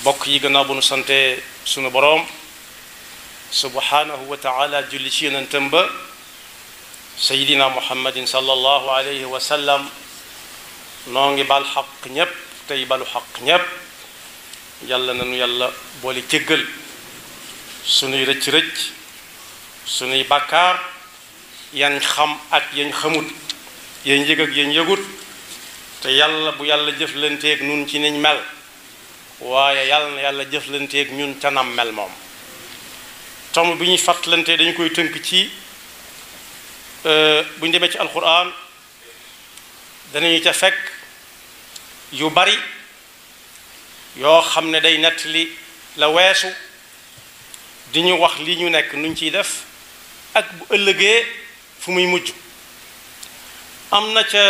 bokk yi gannaaw bu nu sante sunu boroom subhanahu wa taala julli ci yonentam ba sayidina muhammadin sallallahu alayhi wa sallam noo ngi bal xaq ñépp tey balu xaq ñépp yàlla nanu yàlla boole jéggal sunuy rëcc-rëcc sunuy bàkkaar yan xam ak yañ xamut yañ yëg ak yañ yëgut te yàlla bu yàlla jëflanteeg nun ci niñ mel waaye yàlla na yàlla jëflanteeg ñun canam mel moom tomb bi ñuy fàttalante dañu koy tënk ci bu ñu demee ci alquran danañu ca fekk yu bari yoo xam ne day nettali la weesu di ñu wax li ñu nekk nuñ ciy def ak bu ëllëgee fu muy mujj am na ca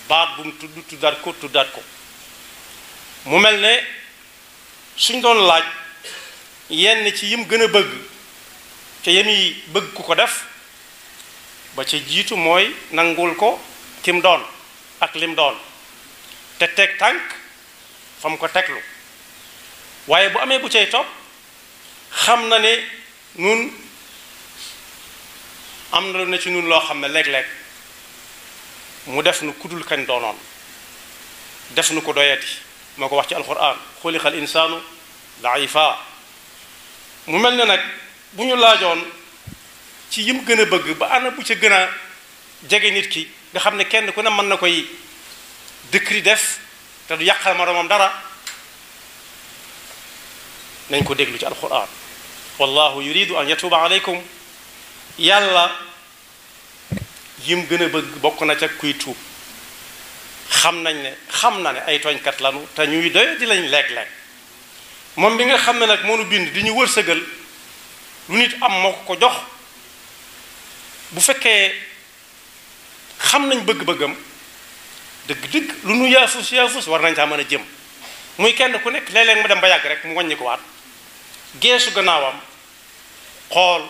baat bu mu tuddaat ko mu mel ne suñ doon laaj yenn ci yim gën a bëgg te yemi bëgg ku ko def ba ca jiitu mooy nangul ko kim doon ak lim doon te teg tànk fa mu ko teglu waaye bu amee bu cay topp xam na ne nun am na lu ne ci nun loo xam ne léeg-léeg mu def nu kudul kañ doonoon def nu ko doyati moo ko wax ci alquran xuliqal insaanu daifa mu mel ne nag bu ñu laajoon ci yim gën a bëgg ba ana bu ca gën a jege nit ki nga xam ne kenn ku ne mën na koy dëkkri def te du yàqal moroomam dara nañ ko déglu ci alquran wallahu yuridu an yatuba alaykum yàlla yim gën a bëgg bokk na ca kuy tuub xam na ne ay tooñkat lanu te ñuy doy di lañ leeg-leeg moom bi nga xam ne nag moonu bind di ñu wërsëgal lu nit am moo ko jox bu fekkee xam nañ bëgg-bëggam dëgg-dëgg lu nu yaafus war nañ saa mën a jëm muy kenn ku nekk léeg-léeg mu dem ba yàgg rek mu wàññi ko waat geesu gannaawam xool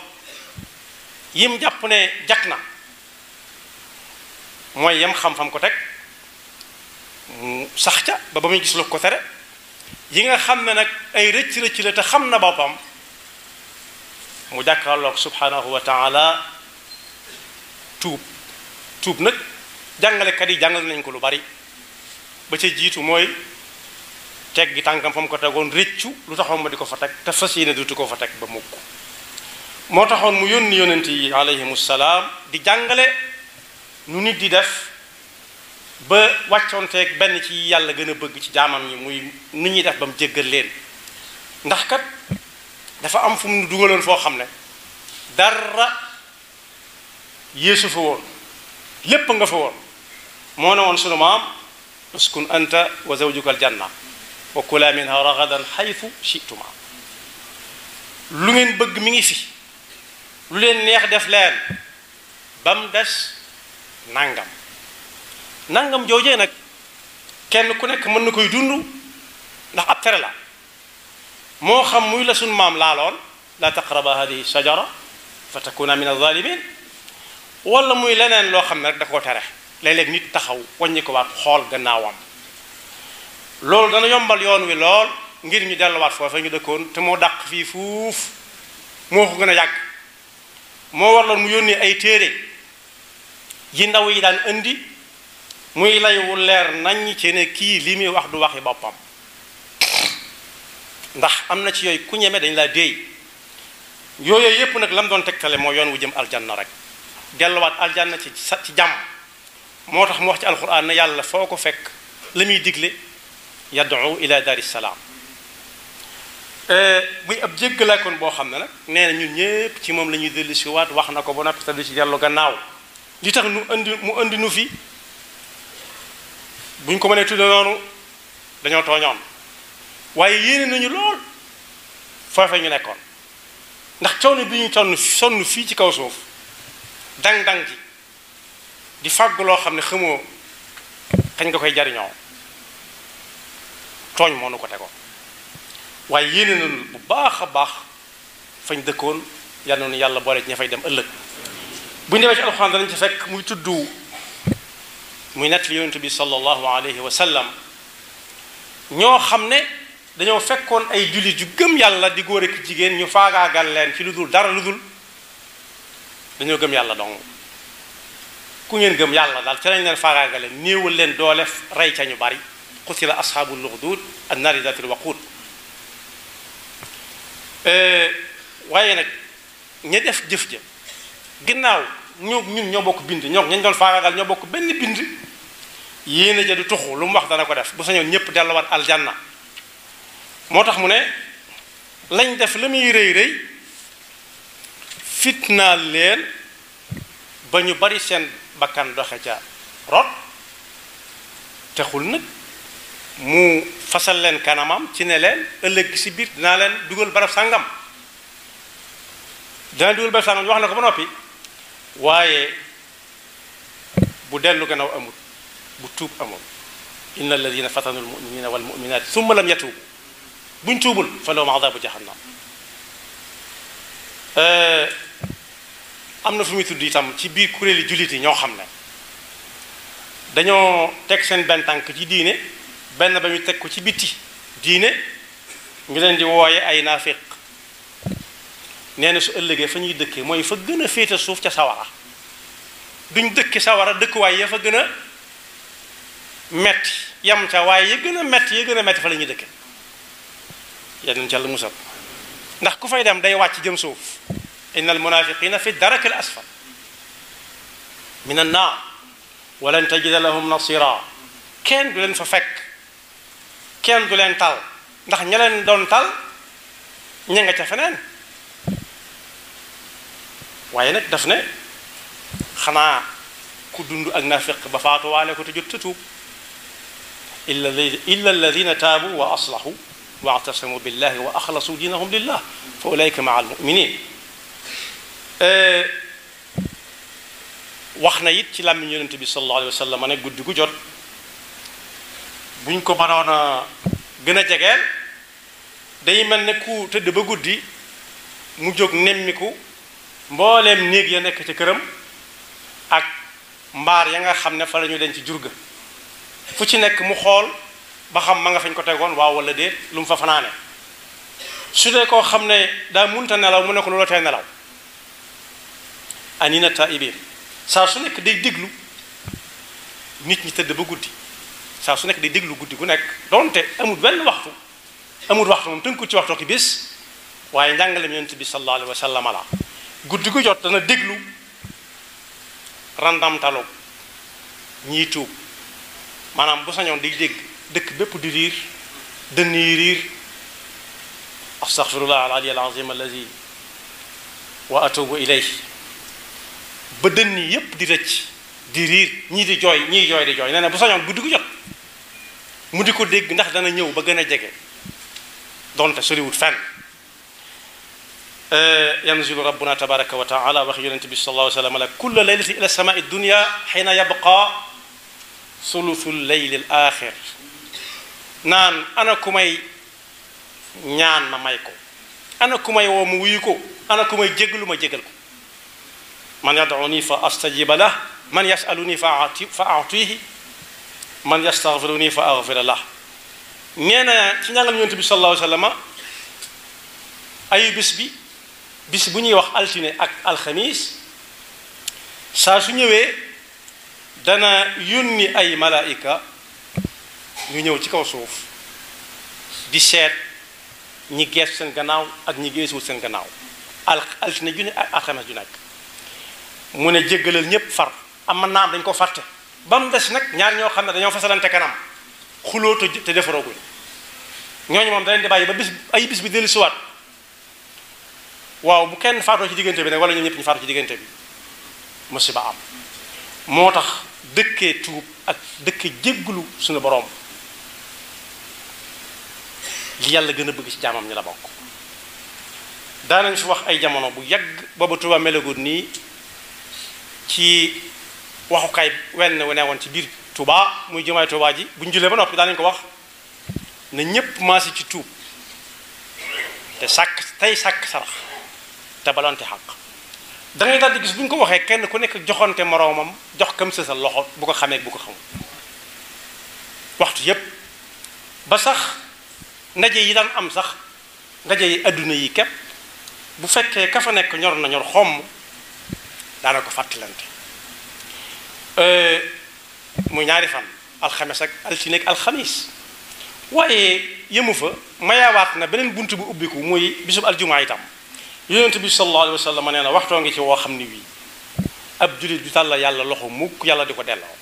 yim jàpp ne jak na mooy yam xam-xam ko teg mu sax ca ba muy gis lu ko tere yi nga xam ne nag ay rëcc-rëcc la te xam na boppam mu jàkkaarloog subhanahu wa taala tuub nag jàngalekat yi jàngal nañ ko lu bari ba ca jiitu mooy teg gi tànkam fa mu ko tegoon rëccu lu taxoon ma di ko fa teg te fas yéene dutu ko fa teg ba mukk moo taxoon mu yónni yonent yi alayhimu salaam di jàngale nu nit di def ba wàccoonteeg benn ci yàlla gën a bëgg ci jaamam ñi muy nu ñuy def ba mu jéggal leen ndax kat dafa am fu mu dugaloon foo xam ne dara yéesu fa woon lépp nga fa woon moo ne woon sunu maam uskun anta wa zawjuka aljanna wa kula minha ragadan xaytu chituma lu ngeen bëgg mi ngi fi lu leen neex def leen ba mu des nangam joojee nag kenn ku nekk mën na koy dund ndax ab tere la moo xam muy la sunu maam laaloon la taqraba hadihi shajara fa takuna min alzalimin wala muy leneen loo xam ne rek da koo tere léeg-léeg nit taxaw wàññi ko waat xool gannaawam loolu dana yombal yoon wi lool ngir ñu delluwaat foofa ñu dëkkoon te moo dàq fii fuuf moo ko gën a yàgg moo warloon mu yónnee ay téere yi ndaw yi daan indi muy lay wu leer nañ ci ne kii li muy wax du waxi boppam ndax am na ci yooyu ku ñeme dañ laa déey yooyu yépp nag lam doon tegtale moo yoon wu jëm aljanna rek delluwaat aljanna ci jàmm moo tax mu wax ci alquran ne yàlla foo ko fekk la muy digle yad'u ila daari salaam muy ab jéggalaakoon boo xam ne nag nee na ñun ñépp ci moom la ñuy dellu si waat wax na ko ba noppi te du ci dellu gannaaw li tax mu indi nu fi buñ ko mënee tudde noonu dañoo tooñoon waaye yéene nañu lool foofe ñu nekkoon ndax coono bi ñu sonn fii ci kaw suuf dang-dang ji di fàgg loo xam ne xamoo kañ nga koy jariñoo tooñ moo nu ko tegoon waaye yéene nañu bu baax a baax fañ dëkkoon yal na nu yàlla boole ci ña fay dem ëllëg bu ñu demee ci alxuraan danañ ci fekk muy tudd muy nett li yonent bi sallallahu alayhi wa sallam ñoo xam ne dañoo fekkoon ay jullit yu gëm yàlla di góor ak jigéen ñu faagaagal leen ci lu dul dara lu dul dañoo gëm yàlla dong ku ngeen gëm yàlla daal ca lañ leen faagaagale néewal leen doole rey ca ñu bari qutila ashaabul uxduud annaari zaatil waquud waaye nag ña def jëf ja ginnaaw ñun ñoo bokk bind ñoo ñañ doon faagaagal ñoo bokk benn bind yéene ja du tuxu lu mu wax dana ko def bu sañoon ñëpp delluwaat aljanna moo tax mu ne lañ def la muy rëy rëy fitnaal leen ba ñu bari seen bakkan doxe ca rot texul nag mu fasal leen kanamam ci ne leen ëllëg si biir dinaa leen dugal barab sàngam dinaa dugal barab sàngam ñu wax na ko ba noppi waaye bu dellu gannaaw amul bu tuub amul inna alladina fatanu almuminina walmuminat summa lam yatuubu buñ tuubul fa lahum adabu jahannam am na fu muy tudd itam ci biir kuréeli jullit yi ñoo xam ne dañoo teg seen benn tànk ci diine benn ba ñu teg ko ci bitti diine ñu leen di wooye ay naafiq nee na su ëllëgee fa ñuy dëkkee mooy fa gën a féete suuf ca sawara duñ dëkki sawara dëkkuwaay ya fa gën a metti yam ca waaye ya gën a metti fa la ñuy dëkke yenn ca la musal ndax ku fay dem day wàcc jëm suuf inna al munafiqina fi daraki al asfal min an naar walan tajida lahum nasira kenn du leen fa fekk kenn du leen tal ndax ña leen doon tal ña nga ca feneen waaye nag daf ne xanaa ku dund ak nafiq ba faatuwaale ko te jot ta tuub illa alladina taabu wa aslahu واعتصموا بالله واخلصوا دينهم لله فاولئك مع المؤمنين waxna it ci lam yonent bi sallallahu alayhi wasallam ne guddi gu jot buñ ko mënoon gën a jegeel day mel ne ku tëdd ba guddi mu jóg nemmiku mbooleem néeg ya nekk ci këram ak mbaar ya nga xam ne fa la ñu denc jurga fu ci nekk mu xool ba xam ma nga fañ ko tegoon waaw wala déet lu mu fa fanaane su dee koo xam ne daa munta nelaw mu ne ko lu la tee nelaw anina taibin saa su nekk day déglu nit ñi tëdd ba guddi saa su nekk day déglu guddi gu nekk donte amul benn waxtu moom tënku ci waxtu ki bis waaye njàngale yonent bi sallallahu alayhi wa sallam la guddi gu jot dana déglu randamtalu ñii tuub maanaam bu sañoon day dégg dëkk bépp di riir dënn yi riir astaghfirullah al-ali al-azim allazi wa atubu ilayhi ba dënn yi yépp di rëcc di riir ñii di jooy ñii jooy di jooy nee na bu sañoon guddi gu jot mu di ko dégg ndax dana ñëw ba gën a jege donte soriwut fenn yanzilu rabbuna tabaraka wa taala wax yonente bi sallallahu alayhi wa sallam la kulla laylati ila samai dunya xina yabqa sulusu leyli al axir naan ana ku may ñaan ma may ko ana ku may woo mu wuyu ko ana ku may jéglu ma jégal ko man yad'uni fa astajiba lah man yasaluni fa a'tihi man yastaghfiruni fa aghfir lah nee na ci njàngal yonent bi sallallahu alayhi wa sallam ayu bis bu ñuy wax altine ak alxamis saa su ñëwee dana yónni ay malaayika ñu ñëw ci kaw suuf di seet ñi gees seen gannaaw ak ñi geesuwul seen gannaaw altine ju ne ak alxames ju nekk mu ne jéggalal ñépp far am na am dañ ko fàtte ba mu des nag ñaar ñoo xam ne dañoo fasalante kanam xuloo te defarooguñ ñooñu moom da leen di bàyyi ba bis bi dellu siwaat waaw bu kenn faatoo ci diggante bi nag wala ñoom ñëpp ñu faatoo ci diggante bi musiba am moo tax dëkkee tuub ak dëkkee jéggulu suñu boroom li yàlla gën a bëgg ci jaamam ñi la bokk daanañ fi wax ay jamono bu yàgg booba Tuuba melagoon nii ci waxukaay wenn wu newoon ci biir Tuuba muy jumaay Tuuba ji bu ñu jullee ba noppi daanañ ko wax na ñépp maasi ci tuub te tey sàkk sarax te balante xaq da ngay daal di gis bu ñu ko waxee kenn ku nekk joxonte moroomam jox kam sësal loxo bu ko xamee bu ko xamul waxtu yépp ba sax ndaje yi daan am sax ndaje yi adduna yi képp bu fekkee ka fa nekk ñor na ñor xomm daana ko fàttalante muy ñaari fan alxames ak altine ak alxamis waaye yëmu fa mayawaat na beneen bunt bu ubbiku muy bisub aljumaa itam yonent bi sallallahu alayhi wa sallam nee na waxtoo ngi ci woo xam ni wii ab julit du tàlla yàlla loxo mukk yàlla di ko delloo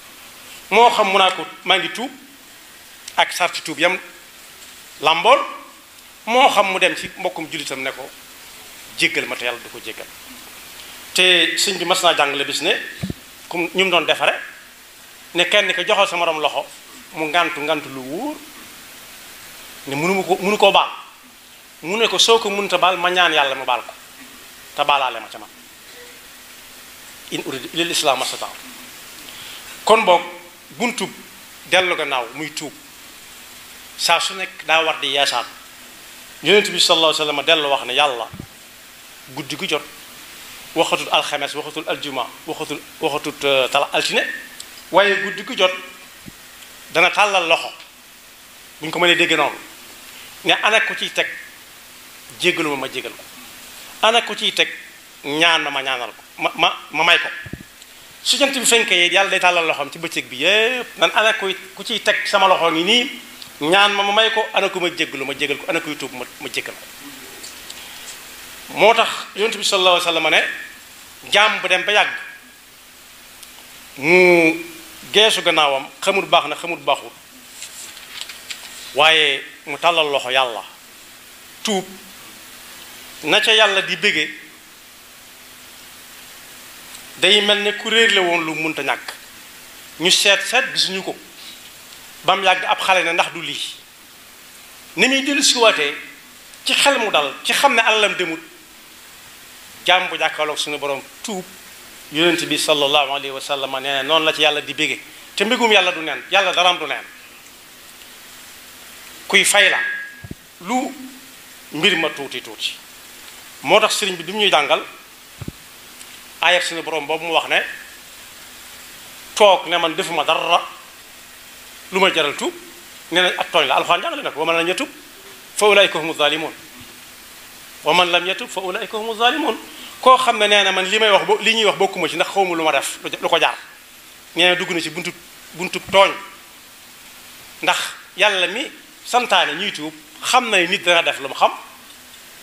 moo xam mu naa ko maa ngi tuub ak sarti tuub yam làmbool moo xam mu dem ci mbokkum julitam ne ko jéggal ma te yàlla du ko jéggal te sëñ bi mas naa jàngale bis ne comme ñu mu doon defare ne kenn ko joxal sa morom loxo mu ngantu lu wóor ne mënu koo baal mu ne ko soo ko mënta baal ma ñaan yàlla mu baal ko te baalaale ma ca man in uridu illal islaah mastata'tu kon boog buntu dellu gannaaw muy tuub saa su nekk daa war di yeesaat yonent bi sallallahu alayhi wa sallam dellu wax ne yàlla guddi gu jot waxatut alxames waxatul aljuma waxatut tala altine waaye guddi gu jot dana tàllal loxo bu ñu ko mënee dégg noonu ne ana ko ciy teg jéggalu ma jéggal ko ana ko ciy teg ñaan ma ñaanal ko ma may ko su jant bi fenkee yàlla day tàllal loxoom ci bëccëg bi yépp nan ana ku ciy teg sama loxo ngi nii ñaan ma may ko ana ko ma jéggalu ma jéggal ko ana kuy tuub ma jéggal ko moo tax yonent bi sallallahu alayhi wa sallam ne jaam bu dem ba yàgg mu geesu gannaawam xamul baax na xamul baaxul waaye mu tàllal loxo yàlla tuub na ca yàlla di bége day mel ne ku réer la woon lu munta ñàkk ñu seet gisuñu ko ba mu yàgg ab xale ne ndax du lii ni muy dellu si waatee ci xel mu dal ci xam ne alalam demut jaam bu jàkkaarloog suñu borom tuub yonent bi sallallahu alayhi wa sallam nee na noonu la ci yàlla di bége te mbégum yàlla du neen yàlla daraam du neen kuy fay la lu mbir ma tuuti moo tax sëriñ bi du ñuy jàngal ayat suñu borom boobu mu wax ne toog ne man defuma dara lu ma jaral tuub nee na ak tooñ la alxuraan jàngale na ko wa man lam yatub fa ulaika humu zalimun wa man lam yatub fa ulaika humu zalimun koo xam ne nee na man li may wax li ñuy wax bokkuma ci ndax xawma lu ma def lu ko jaar nee na dugg na ci buntu tooñ ndax yàlla mi santaane ñuy tuub xam na nit dana def lu mu xam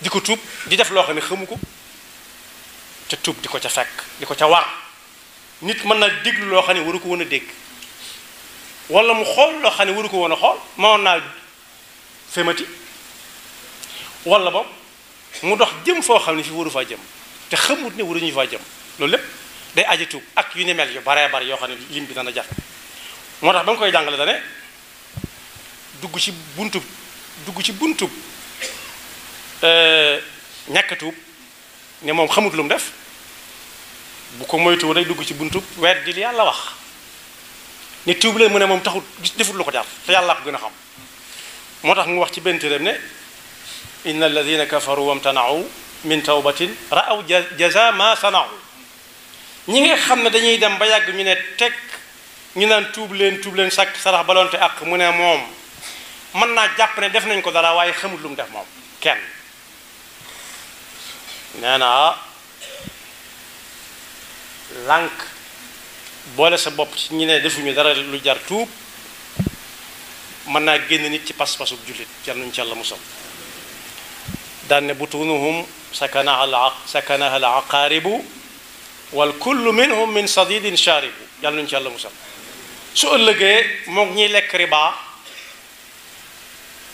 di ko tuub di def loo xam ne xamu ko te tuub di ko ca fekk di ko ca war nit mën na déglu loo xam ne waru ko woon a dégg wala mu xool loo xam ne waru ko woon a xool mënoon naa fémati wala boog mu dox jëm foo xam ne fi waru faa jëm te xamut ne waruñu faa jëm loolu lépp day aji tuub ak yu ni mel yu baree bari yoo xam ne lim bi dana jafe moo tax ba nga koy jàngale dane dugg ci buntub ñàkk tuub ne moom xamut lu mu def bu ko moytuwul day dugg ci buntub weddi li yàlla wax ne tuub leen mu ne moom taxut defut lu ko jar te yàlla ko gën a xam moo tax mu wax ci benn téeram ne inna alladina kafaru wamtanau min tawbatin ra'aw jaza ma sanau ñi nga xam ne dañuy dem ba yàgg ñu ne teg ñu naan tuub leen sàkk sarax balonte ak mu ne moom mën naa jàpp ne def nañ ko dara waaye xamut lu mu def moom kenn nee na lànk boole sa bopp ci ñi ne defuñu dara lu jar tuub mën naa génn nit ci pas-pasu jullit jar nañu ci Yàlla musal daan ne butunuhum sakanaha al aqaaribu wal kullu minhum min sadidin sharibu yàlla nañu ci Yàlla musal su ëllëgee moom ñiy lekk riba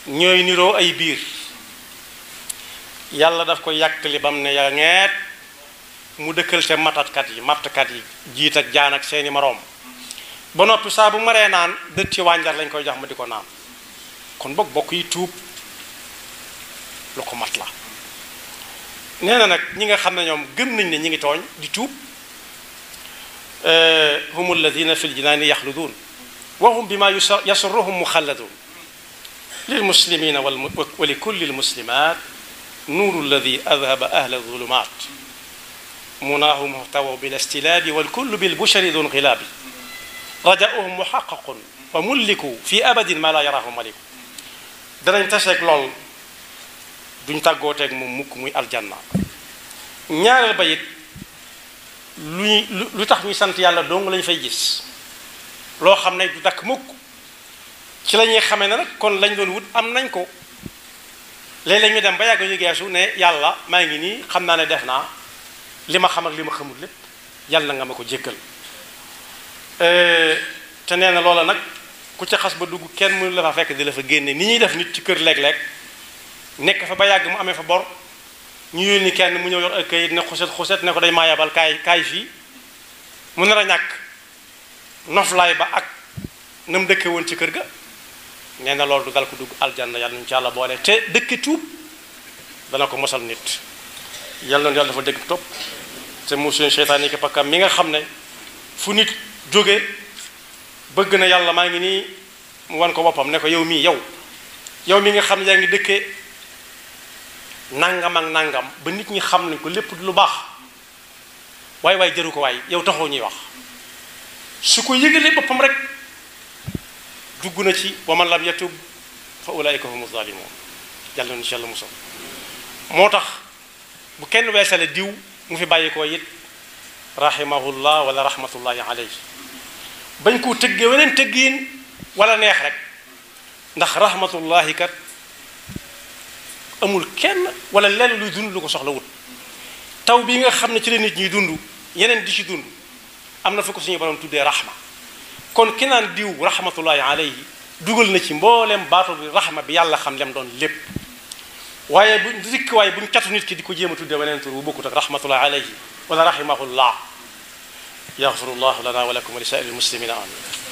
ñooy niroo ay biir yàlla daf ko yàqli bam ne ya ngeet mu dëkkal ca mattkat yi jiit ak jaan ak seeni moroom ba noppi saa bu maree naan dët ci wànjar lañ koy jox ma di ko naan kon bokk yi tuub lu ko mat la nee na nag ñi nga xam ne ñoom gëm nañ ne ñi ngi tooñ di tuub hum alladina fi ljinaani yaxludun wa hum bima yasurruhum muxalladun lil muslimina wa li kulli lmuslimat nuuru alladi adhaba ahla zulumat munaahu muhtawa bil istilaabi wal kullu bil bushari dun xilaabi rajauhum muxaqaqun wa mulliku fi abadin ma la yarahu maliku danañ taseeg lool duñ tàggooteeg moom mukk muy aljanna. ñaareel ba it lu tax ñuy sant yàlla dong lañ fay gis loo xam ne du dakk mukk ci la ñuy xamee ne nag kon lañ doon wut am nañ ko. léeg-léeg ñu dem ba yàgg ñu geesu ne yàlla maa ngi nii xam naa ne def naa li ma xam ak li ma xamul lépp yàlla nga ma ko jéggal. te nee na loola nag ku ca xas ba dugg kenn mënu la fa fekk di la fa génne ni ñuy def nit ci kër léeg-léeg nekk fa ba yàgg mu amee fa bor ñu yónni kenn mu ñëw yor ak kayit ne xuset ne ko day maa yabal kaay fii mu nar a ñàkk noflaay ba ak na mu dëkke woon ci kër ga. nee na loolu du dal ko dugg aljanna yàlla nañu ci yàlla boole te dëkki tuub dana ko mosal nit yàlla na yàlla dafa dégg topp te mu seen seytaan yi pakkam mi nga xam ne fu nit jóge bëgg na yàlla maa ngi nii mu wan ko boppam ne ko yow mii yow mi nga xam ne yaa ngi dëkkee nangam ak nangam ba nit ñi xam nañ ko lépp du lu baax waaye jëru ko waay yow taxoo ñuy wax su ko yëgalee boppam rek dugg na ci wa man lam yatub fa ulaika humu zalimun yàlla na insha Allah musal moo tax bu kenn weesale diw mu fi bàyyi ko it rahimahullah wala rahmatullahi alayhi bañ koo tëggee weneen tëggiin wala neex rek ndax rahmatullahi kat amul kenn wala lenn luy dund lu ko soxla wut taw bi nga xam ne ci la nit ñi dund yeneen di ci dund am na fi ko suñu borom tuddee rahma kon ki naan diw rahmatullahi alayhi dugal na ci mboolem baatu bi rahma bi yàlla xam lem doon lépp waaye buñ catu nit ki di ko jéem a tuddee weneen tur bu bokkut ak rahmatullahi alayhi wala rahimahullah yaxfirullahu lana wa lakum wa li saa'iril muslimina amin